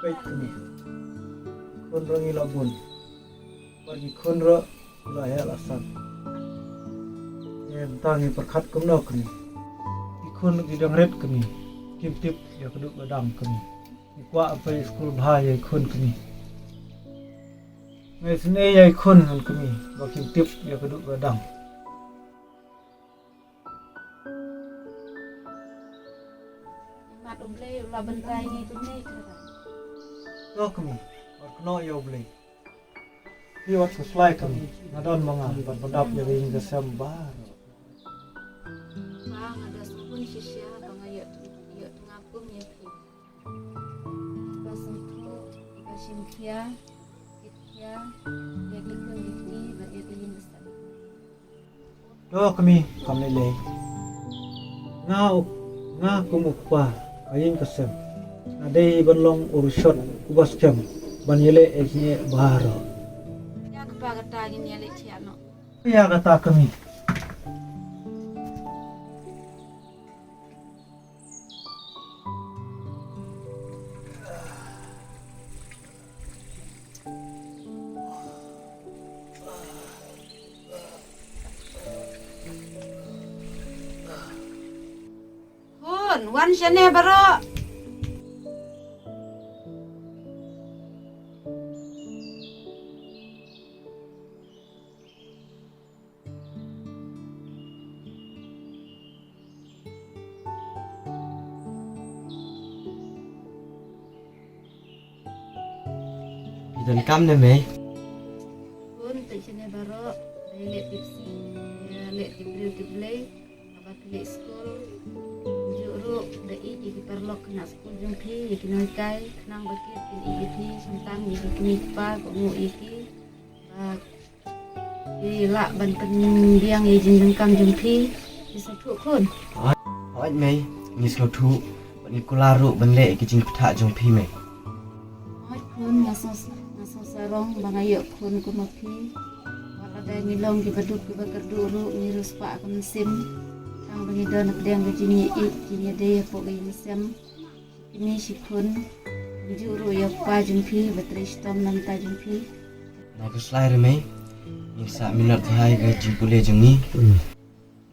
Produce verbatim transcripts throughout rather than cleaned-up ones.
Peit kmie, khun ruh ngi la bun, bad ki khun ruh ki la heh la san. Ngi tang ngi pyrkhat kumno kmie? Ki khun ki dang rit kmie, kim tip ïa ka duh ka dang kmie. Ngi kwah pei skul bha ïa ki khun kmie. Ngi sngewsih ïa ki khun ngan kmie ba kim tip ïa ka duh ka dang. Mat U Blei u la bynta ïa ngi kumne khara. To kmie, wat kynnoh ïa U Blei. Phi wat khuslai kmie, nga don ma nga ban pyndap ïa ka ïing ka sem baroh. Ba nga da sngewbha shisha ba nga ïoh ïoh tnga kum ïa phi. Ba sngewthuh, ba shim khia, kit khia ïa ki khun ki kti bad ïa ka ïing ka sem. To kmie, kam lei lei. Nga u, nga kum u kpa ka ïing ka sem, nga dei ban long u rishot uba skhem ban ïaleh ïa ki baroh. Ïa kpa kata ngin ïaleh thiah noh. Ïa kata kmie. Khun, wan shane baroh. Phi donkam ne mei? Khun, peit shane baroh, dei leh tip sngi, leh tip briew tip Blei, haba phi leit skul. Kumjuh ruh da ïeit ïa ki paralok khynnah skul jong phi, ïa ki nonghikai, khnang ba ki kin ïeit ïa phi, khamtam ïa ki kmie ki kpa, kohnguh ïa ki. Ba ki lah ban pynbiang ïa i jingdonkam jong phi. Phi sngewthuh khun? Hooid mei, ngi sngewthuh. Bad ngi kular ruh ban leh ïa ki jingpyrta jong phi mei. Hooid khun, nga sngew, nga sngew sarong ba nga ïoh khun kum ma phi. Wat lada ngi long kiba duk kiba kyrduh ruh ngi riewspah ka mynsiem. Tang ba ngi don hapdeng ka jingïeit jingïadei hapoh ka ïing ka sem. Kine shi khun, kumjuh ruh ïa u kpa jong phi, ba trei shitom na bynta jong phi. Nga khuslai re mei, ngin sa minot bha ïa ka jingpule jong ngi.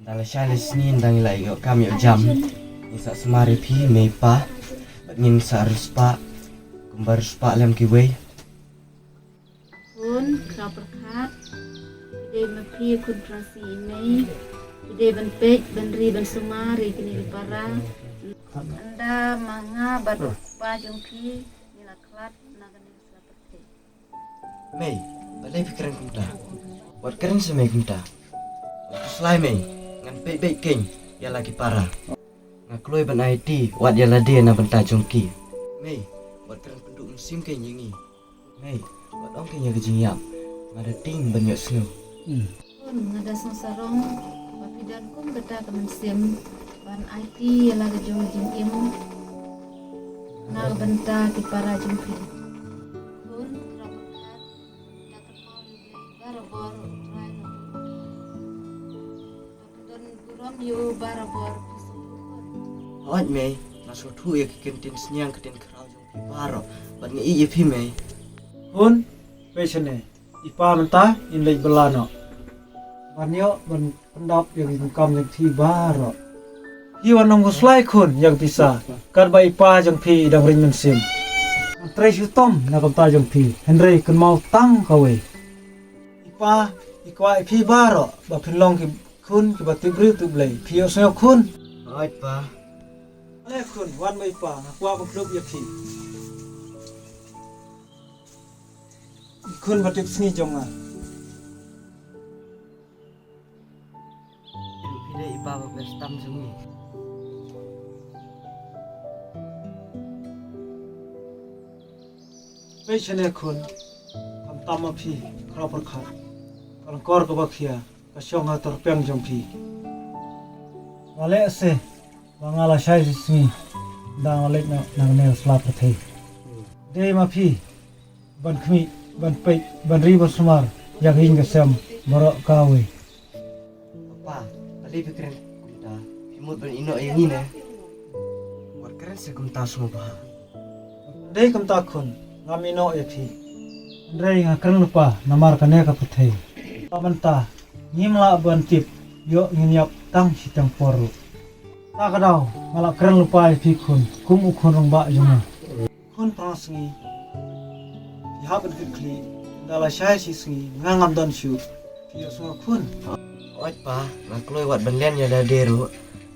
Ynda lashai lashisngi ynda ngi la ïoh kam ïoh jam, ngin sa sumar ïa phi mei pa, bad ngin sa riewspah kumba riewspah lem kiwei. Khun, khraw pyrkhat. Phi dei ma phi khun phra sngi i mei. Phi dei ban peit, ban ri, ban sumar ïa kine ki para. Ynda ma nga bad u kpa jong phi ngi la khlad na kane ka sla pyrthei. Mei, balei phi kren kumta? Wat kren sa mei kumta. Wat khuslai mei, ngan peit beit kein ïa la ki para. Nga kloi ban aiti wat ïa lade na bynta jong ki. Mei, wat kren pynduh mynsiem kein ïa ngi. Mei, wat ong kein ïa ka jingïap. Nga da tieng ban ïohsngew. Khun, nga da sngewsarong ba phi don kum kata ka mynsiem ban aiti ïa la ka jong ka jingim na ka bynta ki para jong phi. Khun, khraw pyrkhat, da kynmaw ïa U Blei barabor, U Trai na bynta. Ba phi don burom ïa u barabor, phi sngewthuh khun? Hooid mei, nga sngewthuh ïa ka ktien sniang ktien khraw jong phi baroh, bad nga ïeit ïa phi mei. Khun, peit shane, i pa mynta in leit bylla noh ban ïoh ban pyndap ïa ki jingkam jong phi baroh. Phi wat nym khuslai khun ïa ka pisa, katba i pa jong phi i dang ring mynsiem. Ngan trei shitom na ka bynta jong phi, hynrei kynmaw tang kawei. I pa i kwah ïa phi baroh ba phin long ki khun kiba tip briew tip Blei. Phi ïohsngew khun? Hooid pa. Ale khun, wan bad i pa, nga kwah ban kyndup ïa phi. I khun ba tip sngi jong nga. Phi dei i pa ba best tam jong ngi. Peit shane khun, khamtam ma phi, khraw pyrkhat. Ka lyngkor kaba khia ka shong ha tyrpeng jong phi. Nga leh se ba nga lashai shi sngi da nga leit na, na kane ka sla pyrthei. Dei ma phi ban khmih, ban peit, ban ri ban sumar ïa ka ïing ka sem baroh kawei. Papa, balei phi kren kumta? Phi mut ban ïehnoh ïa ngi ne? Wat kren sa kumta sngewbha. Dei kumta khun, ngam ïehnoh ïa phi. Hynrei nga kren lypa namar kane ka pyrthei. Ba mynta ngim lah ban tip, ïoh ngin ïap tang shiteng por ruh. Ta ka daw nga la kren lypa ïa phi khun, kum u khun rangbah jong nga. Khun phrang sngi, phi hap ban kit khlieh, da la shai shi sngi nga ngam don shuh. Phi ïohsngew khun. Oi pa, nga kloi wat ban len ïa lade ruh,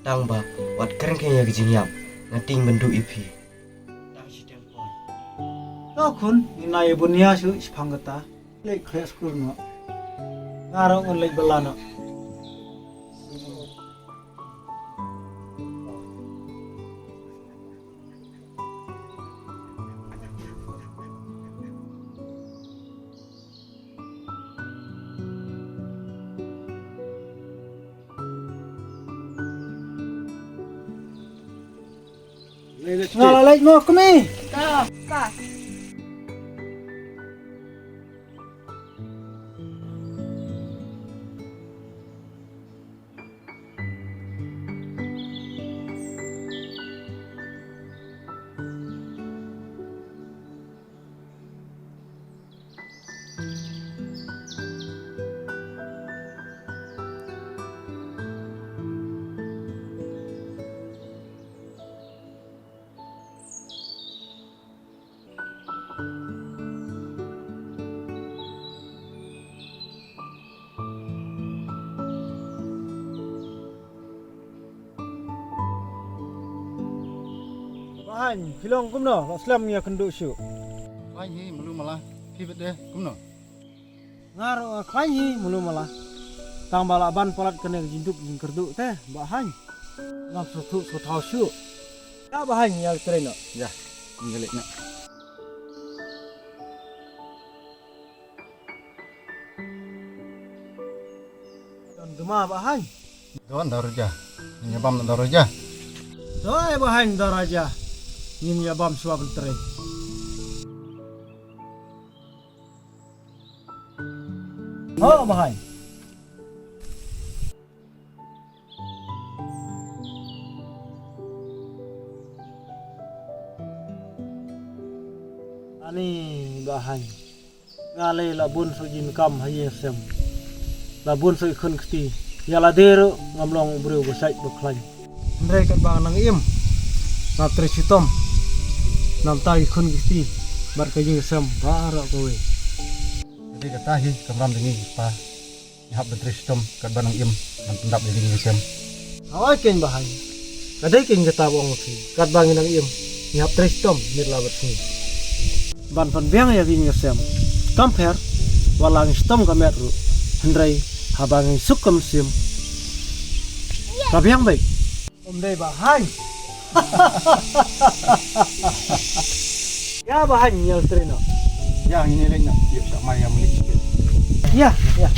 tang ba wat kren keiñ ïa ka jingïap, nga tieng ban duh ïa phi. Tang shiteng por. To khun, ngin ïa bun ïa shu shipang kata. Leit khreh skul noh. Nga ruh ngan leit bylla noh. Nga la leit mo kmie. Ka, ka. Bah Hain, phi long kumno, la slem ïa kynduh shuh. Khlaiñ hi malu mala, phi bad de kumno? Nga ruh nga khlaiñ hi malu mala. Tang ba la ban palat kane ka jingduk jingkyrduh te, Bah Hain. Ngam sngewthuh sngewthaw shuh. Ïa Bah Hain, ïa trei noh. Ïa, ïa leit noh. Don duma Bah Hain. Don Daroja. Ngin ïa bam Daroja. Doi Bah Hain Daroja. Ngin ïa bam shuwa ban trei. Ho Bah Hain. Ani Bah Hain. Nga lei la bun soh jingkam ha ïing sem. La bun soh i khun kti. Ïa lade ruh ngam long u briew ba sait ba khlaiñ. Hynrei katba nga nang im, nga trei shitom. Namar i khun kti bad ka ïing sem baroh kawei. Dei kata hi ka mram jong ngi pa. Ngi hap ban trei shitom katba nang im ban pyndap ïa ka ïing sem. Hooid keiñ Bah Hain. Ka dei keiñ kata ba ong phi, katba ngi nang im ngi hap trei shitom miet la bad sngi. Ban pynbiang ïa ka ïing sem. Kam pher, wat la ngi shitom ka met ruh, hynrei haba ngi suk ka mynsiem, ka biang beit. Ym dei Bah Hain. Ïa Bah Hain, ïa trei noh. Ïa ngin ïa leit noh. Ïa sa mai ïa muli. Ïa, ïa.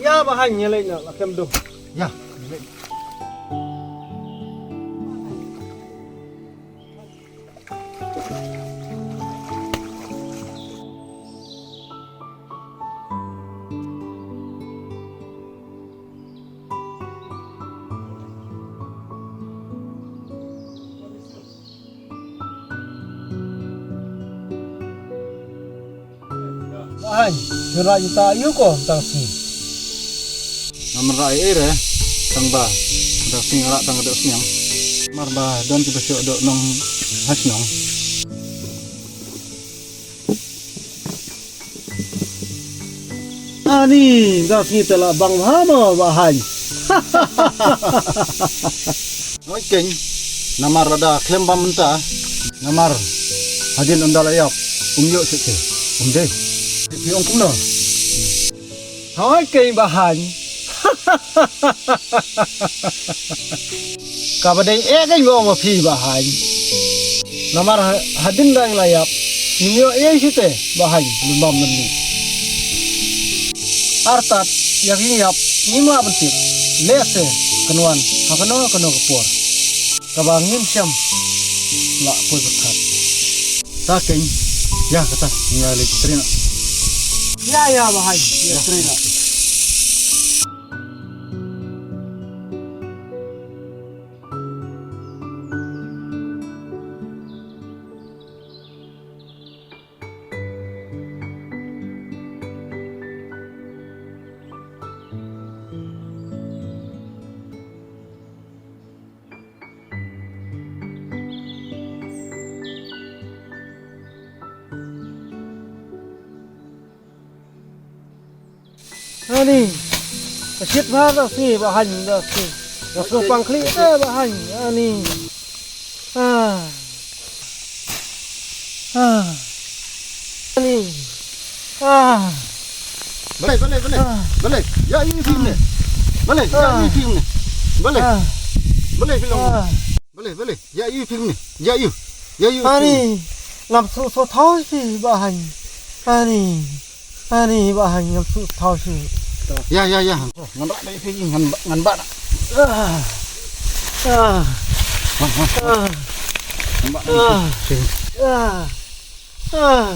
Ïa Bah Hain, ïa leit noh, la kem dum. Ïa, ïa leit. Bah Hain, phi rah ïa uta aïu ko mynta ka sngi? Ngam rah ei ei re, tang ba mynta ka sngi nga rah tang ka doh sniang. Namar ba don kiba shu doh nong ha shnong. Ani, mynta ka sngi te la bang bha mo Bah Hain. Hooid keiñ, namar lada khlem bam mynta, namar hadien ynda la ïap, um ïoh shuh te, um dei. Phi ong kumno? Hooid keiñ Bah Hain. Kaba dei eh keiñ ba ong ma phi Bah Hain. Namar ha-, hadien dang la ïap, ngim ïoh ei shuh te Bah Hain, lym bam mynni. Artat, ïa ka jingïap, ngim lah ban tip, lehse kan wan ha kano kano ka por kaba ngim shym lah poi pyrkhat. Ta keiñ, ïa kata, ïa leit trei noh. Ïa, ïa, Bah Hain, ïa trei noh. Ani. Ka shit bha da sngi Bah Hain da sngi. Nga sngewpang khlieh te Bah Hain. Ani. Ah. Ah. Ani. Ah. Balei, balei, balei. Ah. Balei. Ïa ïu phi ne. Balei, ïa ïu phi ne. Balei. Ah. Balei phi long. Ah. Balei, balei. Ïa ïu phi ne. Ïa ïu. Ïa ïu phi ne. Ani. Ngam sngewthuh thaw phi Bah Hain. Ani. Ani Bah Hain ngam sngewthuh thaw shuh. Ïa, ïa, ïa. Ngan rah da ïa phi ngan ba, ngan ba. Ah. Ah. Wan, wan. Ah. Ngan ba da ïa phi. Ah. Ah.